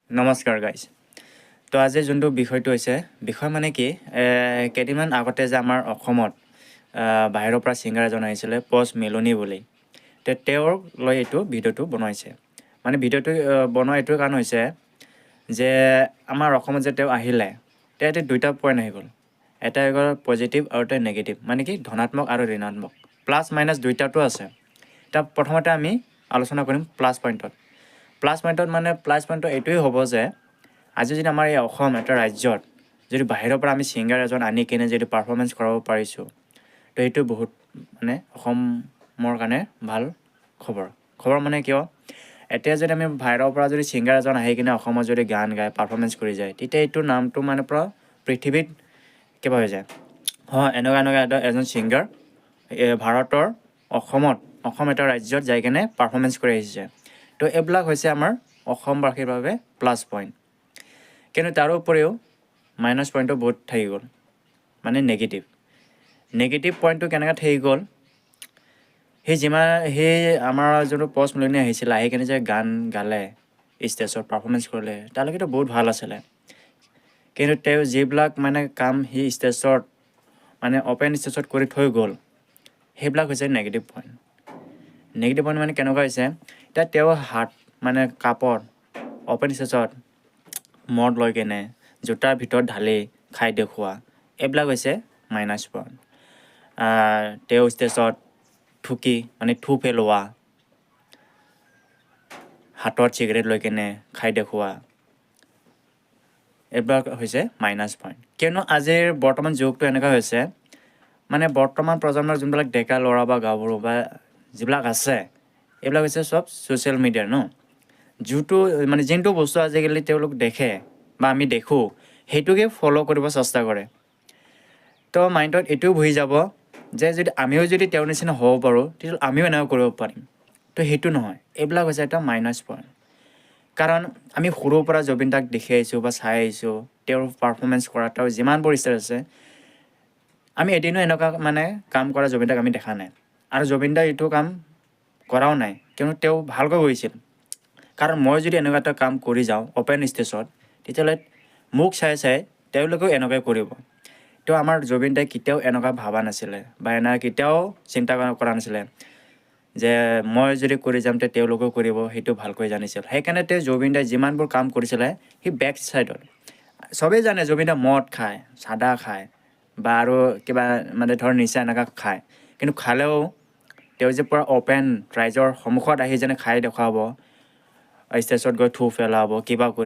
নমস্কাৰ গাইজ। তো আজি যোনটো বিষয়টো হৈছে, বিষয় মানে কি, কেইদিনমান আগতে যে আমাৰ অসমত বাহিৰৰ পৰা ছিংগাৰ এজন আহিছিলে পষ্ট মেলোনি বুলি, তেওঁৰ লৈ এইটো ভিডিঅ'টো বনাইছে। মানে ভিডিঅ'টো বনোৱা এইটোৰ কাৰণ হৈছে যে আমাৰ অসমত যে তেওঁ আহিলে, তেওঁ এতিয়া দুইটা পইণ্ট আহি গ'ল। এটা হৈ গ'ল পজিটিভ আৰু এটা নেগেটিভ, মানে কি ধনাত্মক আৰু ঋণাত্মক, প্লাছ মাইনাছ দুইটাটো আছে। এতিয়া প্ৰথমতে আমি আলোচনা কৰিম প্লাছ পইণ্টত। প্লাছ পইণ্টত মানে প্লাছ পইণ্টত এইটোৱেই হ'ব যে আজি যদি আমাৰ এই অসম এটা ৰাজ্যত যদি বাহিৰৰ পৰা আমি ছিংগাৰ এজন আনি কিনে যদি পাৰফৰ্মেঞ্চ কৰাব পাৰিছোঁ, তো সেইটো বহুত মানে অসমৰ কাৰণে ভাল খবৰ। খবৰ মানে কিয়, এতিয়া যদি আমি বাহিৰৰ পৰা যদি ছিংগাৰ এজন আহি কিনে অসমত যদি গান গায়, পাৰফৰ্মেঞ্চ কৰি যায়, তেতিয়া এইটো নামটো মানে পূৰা পৃথিৱীত কিবা হৈ যায়। হয়, এনেকুৱা এনেকুৱা এটা এজন ছিংগাৰ ভাৰতৰ অসমত, অসম এটা ৰাজ্যত যাই কিনে পাৰফৰ্মেঞ্চ কৰি আহিছে। তো এইবিলাক হৈছে আমাৰ অসমবাসীৰ বাবে প্লাছ পইণ্ট। কিন্তু তাৰোপৰিও মাইনাছ পইণ্টটো বহুত থাকি গ'ল, মানে নেগেটিভ। নেগেটিভ পইণ্টটো কেনেকৈ থাকি গ'ল, সেই যিমান সেই আমাৰ যোনটো পষ্ট মেলোনি আহিছিলে, আহি কিনে যে গান গালে, ষ্টেজত পাৰফৰ্মেঞ্চ কৰিলে, তালৈকেতো বহুত ভাল আছিলে। কিন্তু তেওঁ যিবিলাক মানে কাম সি ষ্টেজত মানে অ'পেন ষ্টেজত কৰি থৈ গ'ল, সেইবিলাক হৈছে নেগেটিভ পইণ্ট। নেগেটিভ পইণ্ট মানে কেনেকুৱা হৈছে, এতিয়া তেওঁ হাত মানে কাপত অ'পেন ষ্টেজত মদ লৈ কেনে জোতাৰ ভিতৰত ঢালি খাই দেখুওৱা, এইবিলাক হৈছে মাইনাছ পইণ্ট। তেওঁ ষ্টেজত থুকি মানে থু পেলোৱা, হাতত চিগাৰেট লৈ কেনে খাই দেখুওৱা, এইবিলাক হৈছে মাইনাছ পইণ্ট। কিয়নো আজিৰ বৰ্তমান যুগটো এনেকুৱা হৈছে, মানে বৰ্তমান প্ৰজন্মৰ যোনবিলাক ডেকা ল'ৰা বা গাভৰু বা যিবিলাক আছে, এইবিলাক হৈছে চব ছ'চিয়েল মিডিয়াৰ ন, যোনটো মানে যোনটো বস্তু আজিকালি তেওঁলোক দেখে বা আমি দেখোঁ, সেইটোকে ফ'ল' কৰিব চেষ্টা কৰে। তো মাইণ্ডত এইটোও বহি যাব যে যদি আমিও যদি তেওঁৰ নিচিনা হ'ব পাৰোঁ, তেতিয়াহ'লে আমিও এনেকুৱা কৰিব পাৰিম। তো সেইটো নহয়, এইবিলাক হৈছে এটা মাইনাছ পইণ্ট। কাৰণ আমি সৰুৰ পৰা জুবিন দাক দেখি আহিছোঁ বা চাই আহিছোঁ, তেওঁৰ পাৰফৰ্মেঞ্চ কৰা, তেওঁৰ যিমানবোৰ ষ্টেজ আছে, আমি এদিনো এনেকুৱা মানে কাম কৰা জুবিন দাক আমি দেখা নাই। আৰু জুবিন দাই এইটো কাম কৰাও নাই, কিয়নো তেওঁ ভালকৈ কৰিছিল। কাৰণ মই যদি এনেকুৱা এটা কাম কৰি যাওঁ অ'পেন ষ্টেজত, তেতিয়াহ'লে মোক চাই চাই তেওঁলোকেও এনেকুৱাই কৰিব। তো আমাৰ জুবিন দাই কেতিয়াও এনেকুৱা ভবা নাছিলে বা এনেকুৱা কেতিয়াও চিন্তা কৰা নাছিলে যে মই যদি কৰি যাম তে তেওঁলোকেও কৰিব, সেইটো ভালকৈ জানিছিল। সেইকাৰণে তেওঁ জুবিন দাই যিমানবোৰ কাম কৰিছিলে, সি বেক ছাইডত, চবেই জানে জুবিন দাই মদ খায়, চাদা খায় বা আৰু কিবা মানে ধৰ নিচা এনেকুৱা খায়। কিন্তু খালেও তেওঁ যে পূৰা অ'পেন ৰাইজৰ সন্মুখত আহি যেনে খাই দেখুৱাব, ষ্টেজত গৈ থু পেলাব, কিবা কৰিব।